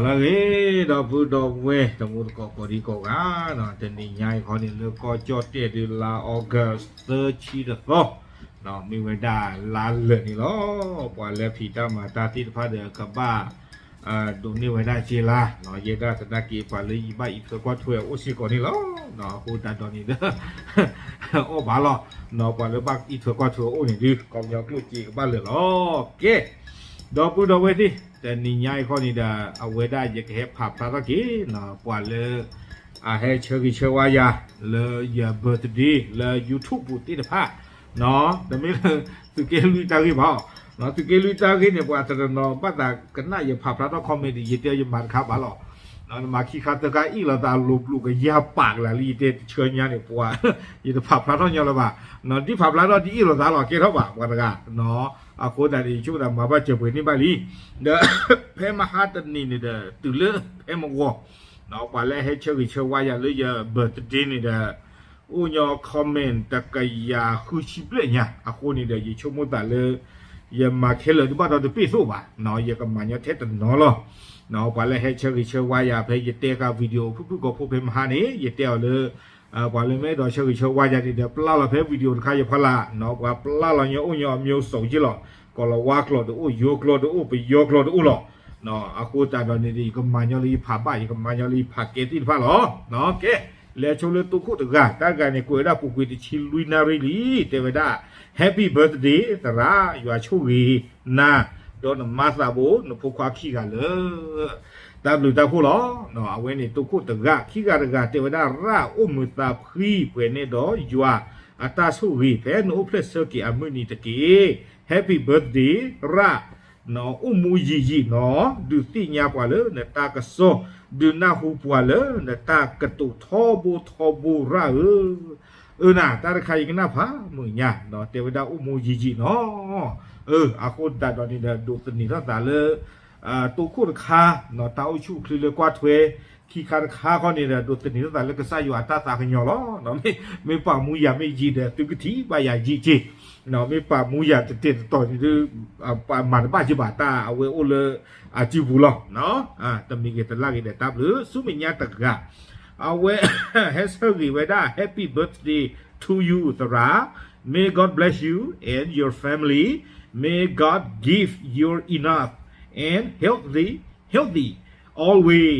လၢအဂ့ၤ ဒီပုၢ်ဒီဝဲၢ် တံၤသကိးကိးဒံကိးဂၤ, တနံၤညါအံၤခီန့ၣ် လၢကီၢ်ကၠီၣ်တဲၣ်ဒုး လါ August သၢဆံတသီ, မ့ၢ်ဝဲဒၣ်လါလၢာ်န့ၣ်လီၤ. ပှၤလၢဖံးတၢ်မၤတၢ်သ့ၣ်တဖၣ်ဒီး ကဘၣ်ဒိးန့ၢ်ဝဲဒၣ်စ့လါ, ယဲဒၣ်သနာ်က့ ပှၤလၢယဘၣ်အံးထွဲကွၢ်ထွဲအအိၣ်စ့ၢ်ကီးန့ၣ်လီၤ. အဃိသတးဒီးန့ၣ်ဒီး အီၣ်ဘၣ်လီၤ. ပှၤလၢဘၣ်အံးထွဲကွၢ်ထွဲအအိၣ်န့ၣ်ဒုး ကီၢ်ပယီၤကျိၣ်စ့ကဘၣ်လၢာ်လီၤ. ကဲ ဒီပုၢ်ဒီဝဲၢ်သ့ၣ်, တနံၤညါအံၤခီန့ၣ်ဒီး အဝဲဒၣ်ယကဟဲဖးဖျါထီၣ်က့ၤ ပှၤလၢ အဟဲဆၢဂ့ၤဆၢဝါယၤ လၢယ birthday လၢ YouTube ပူၤသ့ၣ်တဖၣ်, တမ့ၢ်လၢ သုးက့လွံၢ်တၢ်ဂ့ၢ်ဘၣ်, သုးက့လွံၢ်တၢ်ဂ့ၢ်န့ၣ် ပှၤတနီၤဘၣ်သးကနၣ်ယဖးဖျါထီၣ် comment ဒီး ယတဲယမၤတခါဘၣ်လီၤ. နမၤခံခါသၢခါအ့ၣ်လိာ်သးလိၤဘျုးကယၤပာ်ကလာ်လံ ယတဲတဆၢညါန့ၣ် ပှၤ ယတဖးဖျါထီၣ်ညီလၢၤဘၣ်, ဒ်ဖးဖျါထီၣ်ဒ်အ့ၣ်လိာ်သးလီၤ ကဲထီၣ်ဘၣ် ပှၤတဂၤ, အဃိသတးန့ၣ် ယဆိကမိၣ်သးမၤဘၣ်စၢၤပှဲၤန့ၢ်ဘၣ်လံ, ဒီးဖဲမဟါတနံၤန့ၣ်ဒီး တုၤလၢဖဲမဂီၤ ပှၤလၢဟဲဆၢဂ့ၤဆၢဝါယၤလၢယ birthday န့ၣ်ဒီး အိၣ်ညီ comment တကယၤဃုဆံဘျဲၣ်ညါ, အဃိန့ၣ်ဒီး ယဆိကမိၣ်သးလၢ ယမၤခဲလၢာ်ဒုးဘၣ်ဒီးတပ့ၢ်သိၣ်ဘၣ်, ယကမၤညီထဲတနီၤလီၤ. ပှၤလၢဟဲဆၢဂ့ၤဆၢဝါယၤ ဖဲယတဲဃာ် video ဖုၣ်ဖုၣ်ကိာ်ဖိဖဲမဟါန့ၣ် ယတဲအီၤလၢ ပှၤလၢမ့ၢ်အဲၣ်ဒိးဆၢဂ့ၤဆၢဝါယၤန့ၣ်ဒီး ပျၢ်လီၤဖဲ video တခါယဖီလာ်, ပှၤပျၢ်လီၤညီအိၣ်ညီအမျိုးစုံက့လီၤ, ကီၤလၤဝါကျိာ်တအိၣ် ယိၤကျိာ်တအိၣ် ပယီၤကျိာ်တအိၣ်လီၤ. အဃိသတးဒီးန့ၣ် ယကမၤညီလၢယဖးဘၣ် ယကမၤညီလၢယဖးကဲသ့ၣ်တဖၣ်လီၤ. ကဲ လဲၤဆိလၢတိခိၣ်တဂၤ, တၢ်တဂၤန့ၣ် ကွဲးဝဲဒၣ်ပူၤကွံာ်တဆံလွံၢ်နၣ်ရံၣ်လံ, တဲဝဲဒၣ် Happy birthday သရၣ်, ယွၤဆိၣ်ဂ့ၤနၤ, ဒီးနမါသးဘိ နဖိခွါခံဂၤလၢ တၢ်ဘျုးတၢ်ဖှိၣ်လီၤ. အဝဲန့ၣ်တိခိၣ်တဂၤ, ခံဂၤတဂၤ တဲဝဲဒၣ် ရၣ်အိၣ်မုာ်သးဖှံပှဲၤန့ၣ်ဒီးယွၤအတၢ်ဆိၣ်ဂ့ၤ ဖဲနအိၣ်ဖျဲၣ်ဆၢက့ၤအမုၢ်နံၤတက့ၢ်. Happy birthday ရၣ်, အိၣ်မူယံာ်ယံာ်နီၤ, ဒုးသ့ၣ်ညါပှၤလၢနတၢ်ကစီၣ်, ဒုးနၢ်ဟူပှၤလၢနတၢ်ကတိၤထီဘိထီဘိရၣ်ဧၢ. အၢနၤ တၢ်တခါအံၤကနၣ်ဖးမုာ်ညါ, တဲဝဲဒၣ်အိၣ်မူယံာ်ယံာ်နီၤ. အဃိသတးဒီးန့ၣ်ဒီး ဒိးသန့ၤထီၣ်သးလၢ တိခိၣ်တခါ တၢ်အိၣ်ဆူၣ်အိၣ်ချ့လၢကွၢ်ထွဲ, ခံခါတခါခီန့ၣ်ဒီး ဒိးသန့ၤထီၣ်သးလၢကစၢ်ယွၤအတၢ်သးကညီၤလီၤ. မ့ၢ်ပာ်မူယၤမ့ၢ်ယံာ်ဒီး သုကထံၣ်ဘၣ်ယၤယံာ်က့ၤ, မ့ၢ်ပာ်မူယၤတတဲာ်တတီၤန့ၣ်ဒီး ပမၤတဘၣ်က့ၤဘၣ် တၢ်အဝဲအိၣ်လၢအစုပူၤလီၤ. တမံၤဂ့ၤတလၢ်ဂ့ၤဒီးတၢ်ဘျုး, ဆူမဲာ်ညါတဂၤ အဝဲ ဟဲဆၢဂ့ၤဝဲဒၣ် Happy birthday to you သရၣ်, May God bless you and your family, May God give you enough and healthy, healthy always.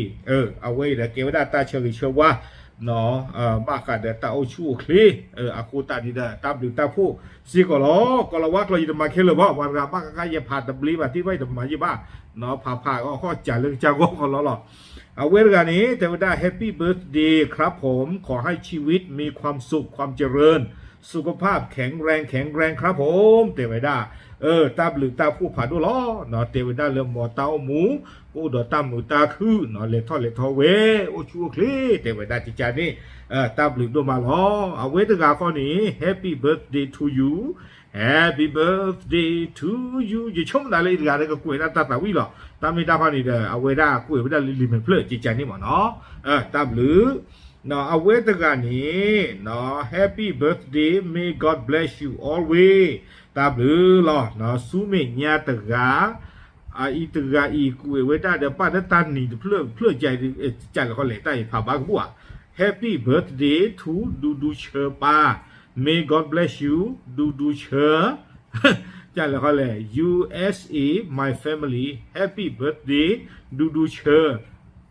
အဝဲအံၤဒီးကဲဝဲဒၣ်တၢ်ဆၢဂ့ၤဆၢဝါ ဘၣ်ဃးဒီးတၢ်အိၣ်ဆူၣ်အိၣ်ချ့, အဃိသတးန့ၣ်ဒီး တၢ်ဘျုးတၢ်ဖှိၣ်စ့ၢ်ကီးလီၤ. ကီၤလၤဝါကျိာ်ယတမၤခဲလၢာ်ဘၣ်, ပှၤတဂၤဘၣ်ဃးဃး ယဖးတဘျ့ဘၣ် တ့ၢ်ဘၣ်ယတမၤယံာ်ဘၣ်, ဖးဖးအီၣ်ဃီၣ်စၢ်လၢကစၢ်ဂီၢ်ဃီလီၤလီၤ. အဝဲတဂၤန့ၣ် တဲဝဲဒၣ် Happy birthday ครับผม ขอให้ชีวิตมีความสุขความเจริญ สุขภาพแข็งแรงแข็งแรง ครับผม တဲဝဲဒၣ်, တၢ်ဘျုးတၢ်ဖှိၣ်ဖးဒိၣ်လီၤ. တဲဝဲဒၣ်လၢမ်တၢ်အိၣ်မူ ကအိၣ်ဒီးတၢ်မုာ်တၢ်ခုၣ်, လဲၤထီၣ်လဲၤထီဝဲ အိၣ်ဆူၣ်အိၣ်ချ့ တဲဝဲဒၣ်ကကန့ၣ်, တၢ်ဘျုးဒိၣ်မးလီၤ. အဝဲတဂၤဃီန့ၣ် Happy birthday to you, Happy birthday to you ယဆိကမိၣ်သးလၢအံၤတဂၤဒီးကကွဲးဒၣ်တၢ်သးဝံၣ်လီၤ. တၢ်မ့ၢ်တၢ်ဃီန့ၣ်ဒီး အဝဲဒၣ်ကွဲးဝဲဒၣ်လၢလံာ်မဲာ်ဖျၢၣ် ကကန့ၣ်မ့ၢ်နီၤ, တၢ်ဘျုး အဝဲတဂၤန့ၣ် Happy birthday, may God bless you always တၢ်ဘျုးလီၤ. ဆူမဲာ်ညါတဂၤ, အအံၤတဂၤအံၤကွဲးဝဲဒၣ်ဒီး ပာ်လၢတၢ်နံၤတဖျၢၣ်ဖျၢၣ် ကလဲၤတၢ်အံၤဖးဘၣ်ကဘူၣ်ဧါ. Happy birthday to ဒူဒူဆၢပၢ်, may God bless you ဒူဒူဆၢ ကလဲၤဃီလဲၣ် U S A my family, happy birthday ဒူဒူဆၢ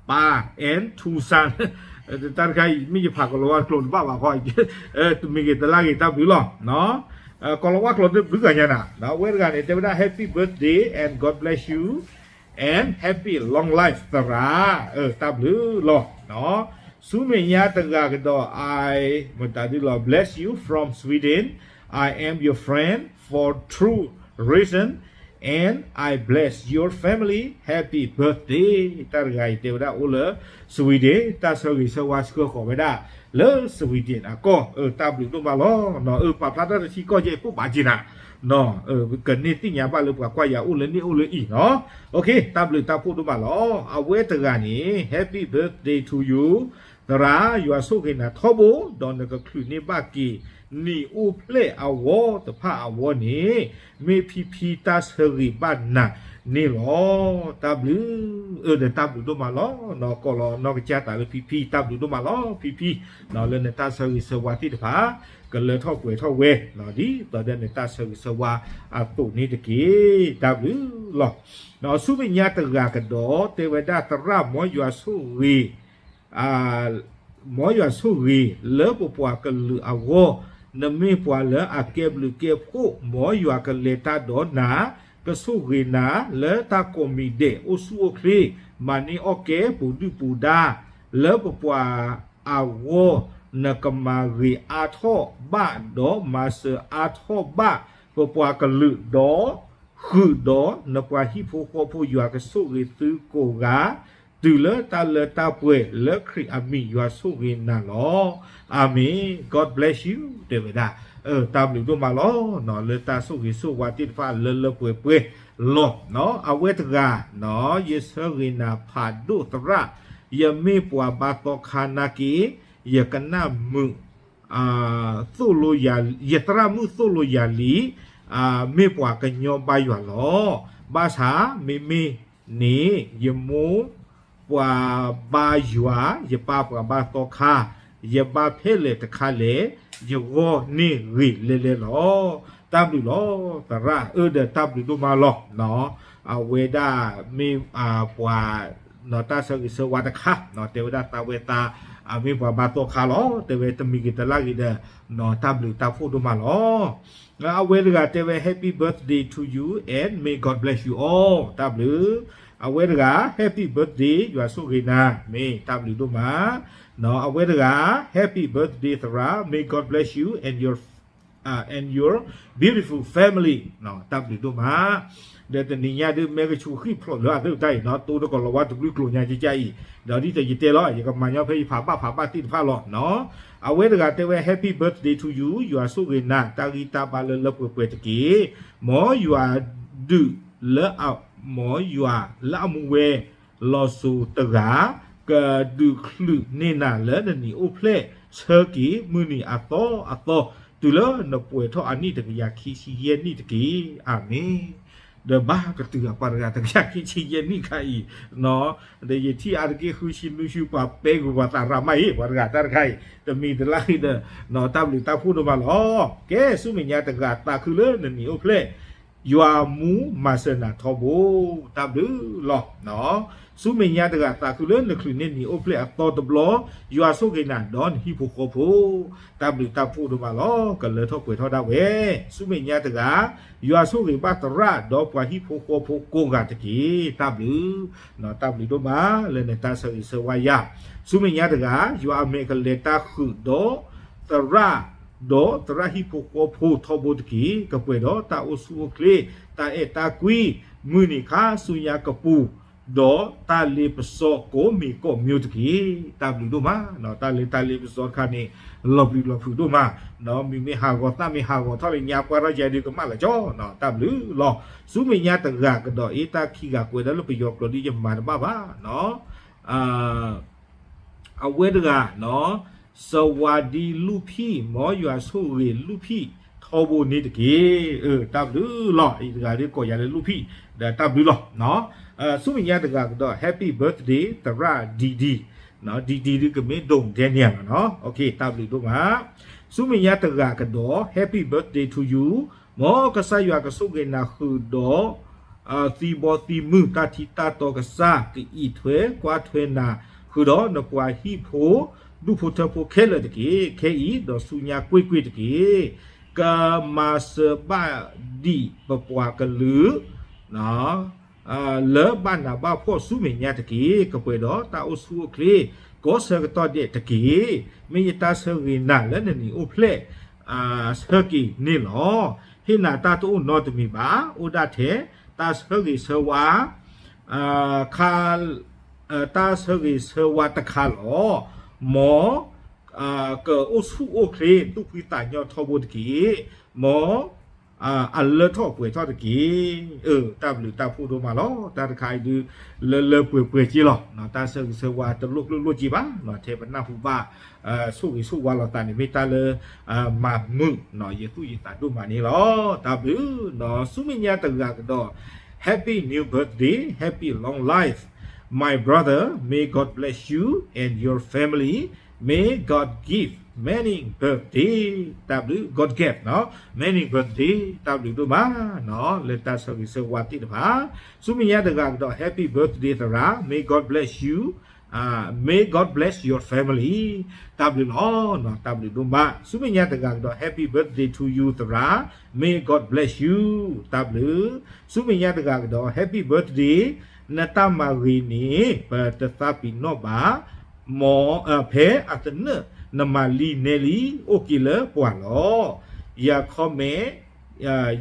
ပၢ် and two son တၢ်တခါအံၤ မ့ၢ်ယဖးကီၤလၤဝါကျိာ်တဘၣ်ဘၣ်ဃီ, တမံၤဂ့ၤတလၢ်ဂ့ၤ တၢ်ဘျုးလီၤ. ကီၤလၤဝါကျိာ်တဘျုးဂၤညါနၤ, အဝဲတဂၤန့ၣ် တဲဝဲဒၣ် Happy birthday and God bless you and happy long life သရၣ်, တၢ်ဘျုးလီၤ. ဆူမဲာ်ညါတဂၤကဒီး I မတၤဒ်လီၤ bless you from Sweden, I am your friend for true reason and I bless your family, happy birthday တၢ်တဂၤအံၤ တဲဝဲဒၣ်အိၣ်လၢ Sweden တၢ်ဆၢဂ့ၤဆၢဝါဆှၢဃီၤဝဲဒၣ် လၢ Sweden အကီၢ်, တၢ်ဘျုးဒိၣ်မးလီၤ. ပာ်ဖျါထီၣ်တထံၣ်ကီၢ်ကဲ ပိၢ်ဘၣ်က့ၤနၤ, ကန့ၢ်သ့ၣ်ညါဘၣ်လၢပှၤကွၢ်ယၤအိၣ်လၢန့ၣ်အိၣ်လၢအံၤနီၤ. တၢ်ဘျုးတၢ်ဖှိၣ်ဒိၣ်မးလီၤ. အဝဲတဂၤန့ၣ် Happy birthday to you သရၣ်, ယွၤဆိၣ်ဂ့ၤနၤထီဘိ, ဒီးနကချုးန့ၢ်ဘၣ်က့ၤ နံၣ်အိၣ်ဖျဲၣ်အဂီၢ်တဖၣ်အဂီၢ်န့ၣ် မ့ၢ်ဖံဖံတၢ်ဆၢဂ့ၤဘၣ်နၤန့ၣ်လီၤ. တၢ်ဘျုး, အၢ ဒီးတၢ်ဘျုးဒိၣ်မးလီၤ. ကိးလီၤနီၢ်ကစၢ်သးလၢဖံဖံ, တၢ်ဘျုးဒိၣ်မးလီၤ ဖံဖံ, လၢနတၢ်ဆၢဂ့ၤဆၢဝါသ့ၣ်တဖၣ် ကလၢထီၣ်ပှဲၤထီၣ်ဝဲ ဒ်သိးဒီးနတၢ်ဆၢဂ့ၤဆၢဝါအသိးန့ၣ်တက့ၢ်. တၢ်ဘျုးလီၤ. ဆူမဲာ်ညါတဂၤကဒီး တဲဝဲဒၣ် သရၣ်မ်ယွၤဆိၣ်ဂ့ၤ မ်ယွၤဆိၣ်ဂ့ၤလၢပပှၤကလုာ်အဂီၢ်, နမ့ၢ်ပှၤလၢအကဲဘျုးကဲဖှိၣ်, မ်ယွၤကလဲၤတၢ်ဒီးနၤ, ကဆိၣ်ဂ့ၤနၤလၢတၢ်ကိးမံၤဒဲး အိၣ်ဆူၣ်အိၣ်ချ့, မၤန့ၢ်အီၣ်ကဲပူၤဒုၣ်ပူၤဒါ လၢပပှၤအဂီၢ်, နကမၤဂ့ၤအါထီၣ်ဘၣ် ဒီးမၤစၢၤအါထီၣ်ဘၣ် ပပှၤကလုာ်ဒီး ဃုာ်ဒီးနပှၤဟံၣ်ဖိဃီဖိ ယွၤကဆိၣ်ဂ့ၤသုကိးဂၤ တုၤလၢတၢ်လၢတၢ်ပှဲၤလၢခရံာ်အမံၤ ယွၤဆိၣ်ဂ့ၤနၤလီၤ. အၤမ့ၣ်. God bless you တဲဝဲဒၣ်, တၢ်ဘျုးဒိၣ်မးလီၤ လၢတၢ်ဆိၣ်ဂ့ၤဆိၣ်ဝါသ့ၣ်တဖၣ်လၢလၢပှဲၤပှဲၤလီၤ. အဝဲတဂၤ, ယဆၢဂ့ၤနၤဖးဒိၣ်သရၣ်, ယမ့ၢ်ပှၤဘါသီခါနာ်က့, ယကနၣ်မုာ် သိၣ်လိယၤ, ယသရၣ်မုၣ်သိၣ်လိယၤလံ, မ့ၢ်ပှၤကညီဘါယွၤလီၤ. ဘၣ်ဆၣ်မ့မ့ၢ်န့ၣ် ယမိၢ်ပှၤဘါယွၤ, ယပၢ်ပှၤဘါသီခါ, ယဘၣ်ဖဲလဲၣ်တခါလဲၣ်, ယဂီၢ်န့ၢ်ဂ့ၤလဲၤလဲၤလီၤ. တၢ်ဘျုးလီၤ သရၣ်, အၢ ဒီးတၢ်ဘျုးဒိၣ်မးလီၤ. အဝဲဒၣ်မ့ၢ်ပှၤ တၢ်ဆၢဂ့ၤဆၢဝါတခါ, တဲဝဲဒၣ်သးဝဲသး မ့ၢ်ပှၤဘါသီခါလီၤ. တဲဝဲတမံၤဂ့ၤတလၢ်ဂ့ၤဒီး တၢ်ဘျုးတၢ်ဖှိၣ်ဒိၣ်မးလီၤ. အဝဲတဂၤတဲဝဲ Happy birthday to you and may God bless you all. တၢ်ဘျုး. အဝဲတဂၤ Happy birthday ယွၤဆိၣ်ဂ့ၤနၤ, မ့ၢ်တၢ်ဘျုးဒိၣ်မး. အဝဲတဂၤ Happy birthday သရၣ်, may God bless you and your and your beautiful family. တၢ်ဘျုးဒိၣ်မး. ဒီးတနံၤညါဒုး မ့ၢ်ကဆူးဃံၣ်ဖျိးလၢအသးတၢ်အံၤနီၤ, တိတကလီၤဝါတဘျုးကျိၤညါကကါအံၤ, ဒီးဒ်သိးယတဲလီၤ ယကမၤညီဖဲယဖးဘၣ်ဖးဘၣ်သ့ၣ်တဖၣ်လီၤ. အဝဲတဂၤတဲဝဲ Happy birthday to you, ယွၤဆိၣ်ဂ့ၤနၤ, တၢ်ဂံၢ်တၢ်ဘါလၢလၢပှဲၤပှဲၤတက့ၢ်. မ်ယွၤဒုးလၢအ, မ်ယွၤလၢအမူဝဲ လီၤစိၤတဂၤ, ကဒုးချုးန့ၢ်နၤလၢနနံၣ်အိၣ်ဖျဲၣ်ဆၢက့ၤမုၢ်နံၤအသီအသီ, တုၤလၢနပှဲၤထီၣ်အနံၣ်တကယၤခံဆံယဲၢ်နံၣ်တက့ၢ်. အၤမ့ၣ်. ဒီးဘၣ်ကတုၤအပှၤတဂၤတကယၤခံဆံယဲၢ်နံၣ်ခါအံၤ, ဒီးယထံၣ်အါတက့ၢ်ဃုဆံနွံဆံ ပှၤပဲဂုၤပှၤသးရၤမးအံၤ ပှၤတဂၤတၢ်တခါအံၤ, တမံၤတလၢ်ဂ့ၤဒီး တၢ်ဘျုးတၢ်ဖှိၣ်ဒိၣ်မးလီၤ. ကဲ ဆူမဲာ်ညါတဂၤသးခုလၢနနံၣ်အိၣ်ဖျဲၣ် ယွၤမူမၤစၢၤနၤထီဘိ, တၢ်ဘျုးလီၤ. ဆူမဲာ်ညါတဂၤသးခုလၢနချုးန့ၢ်နံၣ်အိၣ်ဖျဲၣ်အသီတဘျီ, ယွၤဆိၣ်ဂ့ၤနၤဒီးနဟံၣ်ဖိဃီဖိ, တၢ်ဘျုးတၢ်ဖှိၣ်ဒိၣ်မးလီၤ. ကလၢထီၣ်ပှဲၤထီၣ်ဒၣ်ဝဲ. ဆူမဲာ်ညါတဂၤ, ယွၤဆိၣ်ဂ့ၤဘၣ်သရၣ်ဒီးပှၤဟံၣ်ဖိဃီဖိကိးဂၤတက့ၢ်. တၢ်ဘျုး, တၢ်ဘျုးဒိၣ်မးလၢနတၢ်ဆၢဂ့ၤဆၢဝါယၤ. ဆူမဲာ်ညါတဂၤ, ယွၤအမဲာ်ကလဲၤတၢ်ဃုာ်ဒီး သရၣ် ဒီးသရၣ်ဟံၣ်ဖိဃီဖိထီဘိတက့ၢ်. ကပှဲၤဒီးတၢ်အိၣ်ဆူၣ်အိၣ်ချ့, တၢ်အဲၣ်တၢ်ကွံ, မုၢ်နံၤခါဆူညါကပူၤ, ဒီးတၢ်လ့ပစီကိးမံၤကိးမံၤတက့ၢ်. တၢ်ဘျုးဒိၣ်မး, တၢ်လၢတၢ်လ့ပစီတခါန့ၣ် လီၤပျံၤလီၤဖုးဒိၣ်မး, မ့မ့ၢ်ဟးဂီၤသၣ်မ့ၢ်ဟးဂီၤထီၣ်လၢညါပှၢ်ထီၣ်ယဲဒုးကမၣ်လၢကၠီ, တၢ်ဘျုးလီၤ. ဆူမဲာ်ညါတဂၤကဒီးအ့ၣ်တၢ်ခံဂၤကွဲးဒၣ်လၢပယီၤကျိာ်ဒ်ယမၤတဘၣ်ဘၣ် အဝဲတဂၤ, စဝၤဒံလူၢ်ဖံၣ်, မ်ယွၤဆိၣ်ဂ့ၤလူၢ်ဖံၣ်ထီဘိန့ၣ်တက့ၢ်. တၢ်ဘျုးလီၤ. အံၤတဂၤဒ်ကိးယၤလၢလူၢ်ဖံၣ်, ဒီးတၢ်ဘျုးလီၤ. ဆူမဲာ်ညါတဂၤကဒီး Happy birthday သရၣ်ဒံဒံ, ဒံဒံဒ်ကမ့ၢ်ဒိၣ်ဒဲန့ၣ်လီၤ. တၢ်ဘျုးဒိၣ်မး. ဆူမဲာ်ညါတဂၤကဒီး Happy birthday to you, မ်ကစၢ်ယွၤကဆိၣ်ဂ့ၤနၤဃုာ်ဒီး သံဘီသံမုၢ် တၢ်ထံတၢ်တီကစၢ် ကအံးထွဲကွၢ်ထွဲနၤ ဃုာ်ဒီးနပှၤဟံၣ်ဖိ ဒူၣ်ဖိထၢဖိခဲလၢာ်တက့ၢ်. ခဲအံၤဒီးဆူညါကွ့ၢ်ကွ့ၢ်တက့ၢ်. ကမၤစၢၤဘၣ်ဒံးပပှၤကလုာ် လၢဘၣ်နးဘၣ်ဖှီၣ်ဆူမဲာ်ညါတက့ၢ်. ကပှဲၤဒီးတၢ်အိၣ်ဆူၣ်အိၣ်ချ့ ကိးဆၢကတီၢ်ဒဲးတက့ၢ်. မ့ၢ်ယတၢ်ဆၢဂ့ၤနၤလၢနနံၣ်အိၣ်ဖျဲၣ် ဆၢက့ၤန့ၣ်လီၤ. ဟ့ၣ်နၤတၢ်တအိၣ်နီတမံၤဘၣ်. အိၣ်ဒၣ်ထဲတၢ်ဆၢဂ့ၤဆၢဝါ ခါ တၢ်ဆၢဂ့ၤဆၢဝါတခါလီၤ. မ်ကအိၣ်ဆူၣ်အိၣ်ချ့ သူၣ်ဖှံသးညီထီဘိတက့ၢ်. မ် အလၢထီၣ်ပှဲၤထီၣ်တက့ၢ်. အၢ တၢ်ဘျုးတၢ်ဖှိၣ်ဒိၣ်မးလီၤ. တၢ်တခါအံၤဒုး လၢလၢပှဲၤပှဲၤက့လီၤ. တၢ်ဆၢဂ့ၤဆၢဝါတလိၣ်ကျိၣ်လိၣ်က့ဘၣ်, ထဲပနၢ်ဟူဘၣ် ဆိၣ်ဂ့ၤဆိၣ်ဝါလိာ်သးန့ၣ် မ့ၢ်တၢ်လၢ မၤမုာ် ယသူၣ်ယသးဒိၣ်မးန့ၣ်လီၤ. တၢ်ဘျုး ဆူမဲာ်ညါတဂၤကဒီး Happy new birthday, happy long life, my brother. May God bless you and your family. May God give many birthday. တၢ်ဘျုး God give နီၤ many birthday. တၢ်ဘျုးဒိၣ်မးနီၤ လၢတၢ်ဆၢဂ့ၤဆၢဝါသ့ၣ်တဖၣ်. ဆူမဲာ်ညါတဂၤကဒီး Happy birthday သရၣ် May God bless you. May God bless your family. တၢ်ဘျုးလီၤ. တၢ်ဘျုးဒိၣ်မး. ဆူမဲာ်ညါတဂၤကဒီး Happy birthday to you သရၣ် May God bless you. တၢ်ဘျုး. ဆူမဲာ်ညါတဂၤကဒီး Happy birthday နတၢ်မၤဂ့ၤန့ၣ် ပတသးပ့ၤနီၣ်ဘၣ် မ်ဖဲအသနၢၣ် နမၤလံနဲလံ အိၣ်က့ၤလၢပှၤလီၤ. ယ comment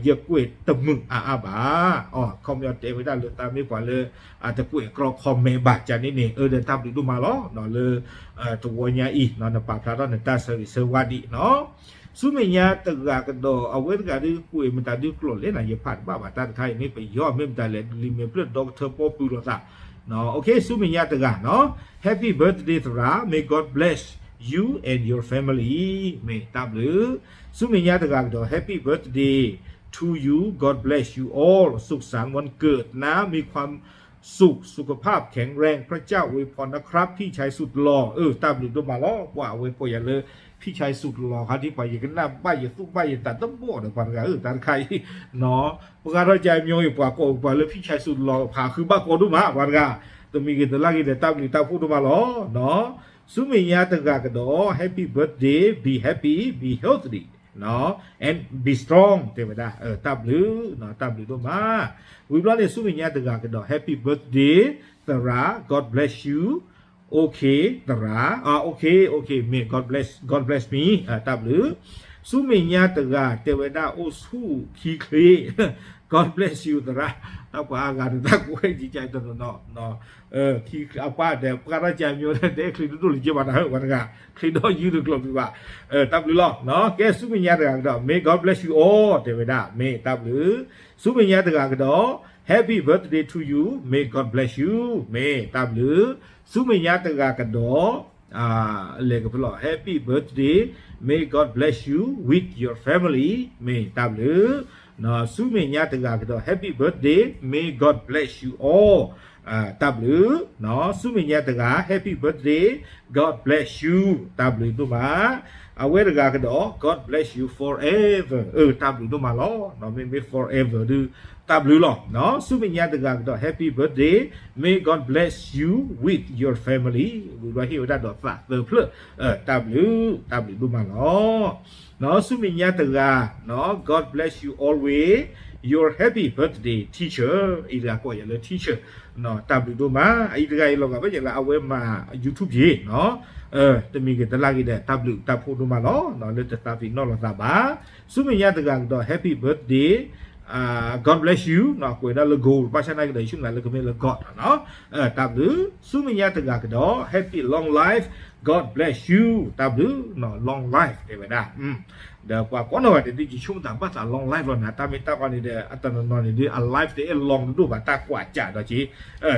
ယကွဲးတမုာ်အါအါဘၣ်. အ comment တဲဝဲဒၣ်လၢသးမ့ၢ်ပှၤလၢ အတကွဲးကြီ comment ဘၣ် ကန့ၣ်န့ၣ် အၢဒီးတၢ်ဘျုးဒိၣ်မးလီၤ. လၢ တဝီညါအံၤ နပာ်ဖျါထီၣ်နတၢ်ဆၢဂ့ၤဆၢဝါဒံးနီၤ. ဆူမဲာ်ညါတဂၤကဒီး အဝဲတဂၤဒုးကွဲးမတၤဒုးကျိာ်လဲၣ်နၤ ယဖးတဘၣ်ဘၣ် တၢ်တခါအံၤမ့ၢ်ပယီၤ မ့ၢ်မတၤလဲၣ် လံာ်မဲာ်ဖျၢၣ် ဒီကထၢ ပီပူၤလိာ်သး ဆူမဲာ်ညါတဂၤနီၤ Happy birthday သရၣ် May God bless you and your family. မ့ၢ်တၢ်ဘျုး. ဆူမဲာ်ညါတဂၤကဒီး Happy birthday to you, God bless you all, สุขสันต์วันเกิดนะ มีความสุข สุขภาพแข็งแรง พระเจ้าอวยพรนะครับ พี่ชายสุดหล่อ. အၢ တၢ်ဘျုးဒိၣ်မးလီၤ. ပှၤအဝဲကိးယၤလၢ ဖံဆဲးစုတလီၤ ခါဒ်ပှၤ ယကနၣ်ဘၣ်ယသူၣ်ဘၣ်ယသးတဘီၣ်ဒီးပှၤတဂၤ အၢ တၢ်တခါအံၤ ပှၤထီၣ်ကၢမညီအံၤ ပှၤကိးပှၤလၢ ဖံဆဲးစုတလီၤ ဖးဃုဘၣ်ကိးဒိၣ်မး ပှၤတဂၤ တမံၤဂ့ၤတလၢ်ဂ့ၤဒီး တၢ်ဘျုးတၢ်ဖှိၣ်ဒိၣ်မးလီၤ. ဆူမဲာ်ညါတဂၤကဒီး Happy birthday, be happy, be healthy and be strong တဲဝဲဒၣ် တၢ်ဘျုး တၢ်ဘျုးဒိၣ်မး. ဝံၤဘျီန့ၣ် ဆူမဲာ်ညါတဂၤကဒီး Happy birthday သရၣ် God bless you, okay သရၣ် okay okay မ့ၢ် God bless, God bless me တၢ်ဘျုး. ဆူမဲာ်ညါတဂၤတဲဝဲဒၣ် အိၣ်ဆူၣ်ခံချ့ God bless you သရၣ် တၢ်ပှၤအါဂၤတၢ်ကိးဝဲ ကကတနီၤနီၤ အပှၤဒီး ပှၤထီၣ်ကၢမညီ တဲချ့တဒိၣ်လၢၤက့ဘၣ်နၤ ပှၤတဂၤ ချ့ဒီးယုၢ်တကျိၤမံၤဘၣ် တၢ်ဘျုးလီၤ. ကဲ ဆူမဲာ်ညါတဂၤကဒီး May God bless you all တဲဝဲဒၣ် မ့ၢ်တၢ်ဘျုး. ဆူမဲာ်ညါတဂၤကဒီး Happy birthday to you, may God bless you မ့ၢ်တၢ်ဘျုး. ဆူမဲာ်ညါတဂၤကဒီး လဲၤကဖလီၤ Happy birthday, may God bless you with your family မ့ၢ်တၢ်ဘျုး. ဆူမဲာ်ညါတဂၤကဒီး Happy birthday, may God bless you all တၢ်ဘျုး. ဆူမဲာ်ညါတဂၤ Happy birthday, God bless you တၢ်ဘျုးဒိၣ်မး. အဝဲတဂၤကဒီး God bless you forever အၢ တၢ်ဘျုးဒိၣ်မးလီၤ. မ့မ့ၢ် forever ဒုး တၢ်ဘျုးလီၤ. ဆူမဲာ်ညါတဂၤကဒီး Happy birthday, may God bless you with your family ဝံၤဘျီဟ့ၣ်ဝဲဒၣ်ဒီးသးသၢဖျၢၣ် တၢ်ဘျုး တၢ်ဘျုးဒိၣ်မးလီၤ. ဆူမဲာ်ညါတဂၤ God bless you always, your happy birthday teacher အံၤတဂၤကိးယၤလၢ teacher တၢ်ဘျုးဒိၣ်မး. အံၤတဂၤအံၤလီၤဂာ်ဘၣ်ယၤလၢအဝဲမၤ YouTube ယ့ၤ တမံၤဂ့ၤတလၢ်ဂ့ၤဒီး တၢ်ဘျုးတၢ်ဖှိၣ်ဒိၣ်မးလီၤ လၢတသးပ့ၤနီၣ်လိာ်သးဘၣ်. ဆူမဲာ်ညါတဂၤကဒီး Happy birthday, God bless you ကွဲးဒၣ်လၢ gold ဘၣ်ဆၣ်နာ်က့ဒီး ယဆိကမိၣ်လၢကမ့ၢ်လၢ God လီၤနီၤ တၢ်ဘျုး. ဆူမဲာ်ညါတဂၤကဒီး Happy long life, God bless you တၢ်ဘျုး long life တဲဝဲဒၣ် ဒီးပှၤကိးနီၢ်ဂၤဒဲးဒ်ယဆိကမိၣ်တၢ်ဘၣ်သး long life လီၤနၤ တၢ်မ့ၢ်တၢ်ကီန့ၣ်ဒီး အတနီၤနီၤန့ၣ်ဒ် အ life တအဲၣ် long တဒိၣ်ဘၣ် တၢ်ကွၢ်ကၢ်ဒီးက့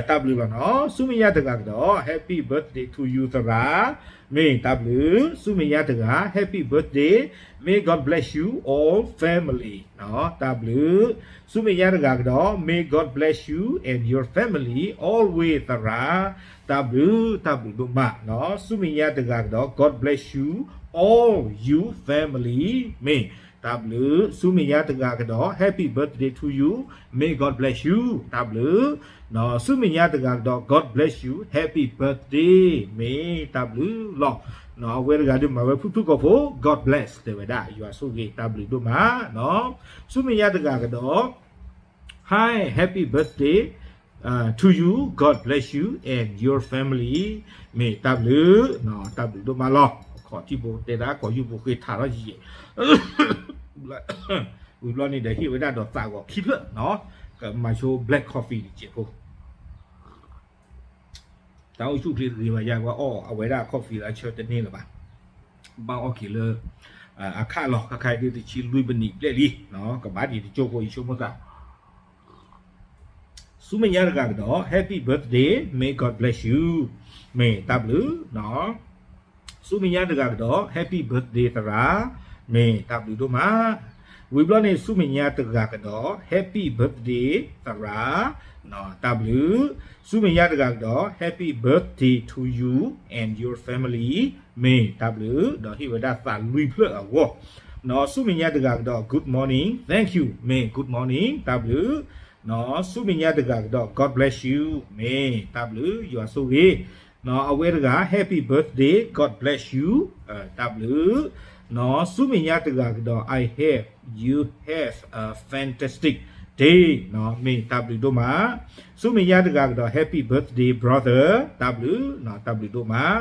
တၢ်ဘျုးလီၤနီၤ. ဆူမဲာ်ညါတဂၤကဒီး Happy birthday to you သရၣ် မ့ၢ်တၢ်ဘျုး. ဆူမဲာ်ညါတဂၤ Happy birthday, may God bless you all family တၢ်ဘျုး. ဆူမဲာ်ညါတဂၤကဒီး May God bless you and your family always သရၣ် တၢ်ဘျုး တၢ်ဘျုးဒိၣ်မး. ဆူမဲာ်ညါတဂၤကဒီး God bless you all you family မ့ၢ်တၢ်ဘျုး. ဆူမဲာ်ညါတဂၤကဒီး Happy birthday to you, may God bless you တၢ်ဘျုး. ဆူမဲာ်ညါတဂၤကဒီး God bless you, happy birthday မ့ၢ်တၢ်ဘျုးလီၤ. အဝဲတဂၤဒုးမၤဝဲဖုၣ်ဖုၣ်ကိာ်ဖိ God bless တဲဝဲဒၣ် ယွၤဆိၣ်ဂ့ၤ တၢ်ဘျုးဒိၣ်မး. ဆူမဲာ်ညါတဂၤကဒီး Hi, happy birthday to you, God bless you and your family မ့ၢ်တၢ်ဘျုး တၢ်ဘျုးဒိၣ်မးလီၤ. ခီၣ်ထံဘိတဲဒၣ် ကီၢ်ယူၢ်ဘိဃ့ထးထီၣ်ယံာ် ဝံၤဘျီန့ၣ်ဒီးဟ့ၣ်ဝဲဒၣ်ဒီးသးဂီၤခံဖျၢၣ် ကမၤဆိ black coffee တစဲးဖိ တၢ်အိၣ်ဆူၣ်ချ့တဂ့ၤဘၣ်ယါ ပှၤအီၣ်အဝဲဒၣ် coffee လၢအဆၢတန့ၢ်လၢၤဘၣ်. ဘၣ်အီၣ်က့ၤလၢ အခးလီၤ ခါခါအံၤဒုးတဆံလွံၢ်မံးနံးဘျဲၣ်လံ, ကဘၣ်ဒံးတကၠိဖိအံၤဆိကမိၣ်သး ဆူမဲာ်ညါတဂၤကဒီး Happy birthday, may God bless you, မ့ၢ်တၢ်ဘျုး, ဆူမဲာ်ညါတဂၤကဒီး Happy birthday သရၣ်, မ့ၢ်တၢ်ဘျုးဒိၣ်မး, ဝံၤဘျီန့ၣ် ဆူမဲာ်ညါတဂၤကဒီး Happy birthday သရၣ်, တၢ်ဘျုး, ဆူမဲာ်ညါတဂၤကဒီး Happy birthday to you and your family, မ့ၢ်တၢ်ဘျုး, ဒီးဟ့ၣ်ဝဲဒၣ်သးလွံၢ်ဖျၢၣ်အဂီၢ်, ဆူမဲာ်ညါတဂၤကဒီး Good morning, thank you, မ့ၢ် Good morning, တၢ်ဘျုး, ဆူမဲာ်ညါတဂၤကဒီး God bless you, မ့ၢ်တၢ်ဘျုး ယွၤဆိၣ်ဂ့ၤ, အဝဲတဂၤ Happy birthday, God bless you, တၢ်ဘျုး, ဆူမဲာ်ညါတဂၤကဒီး I have, you have a fantastic day, မ့ၢ်တၢ်ဘျုးဒိၣ်မး, ဆူမဲာ်ညါတဂၤကဒီး Happy birthday brother, တၢ်ဘျုး, တၢ်ဘျုးဒိၣ်မး,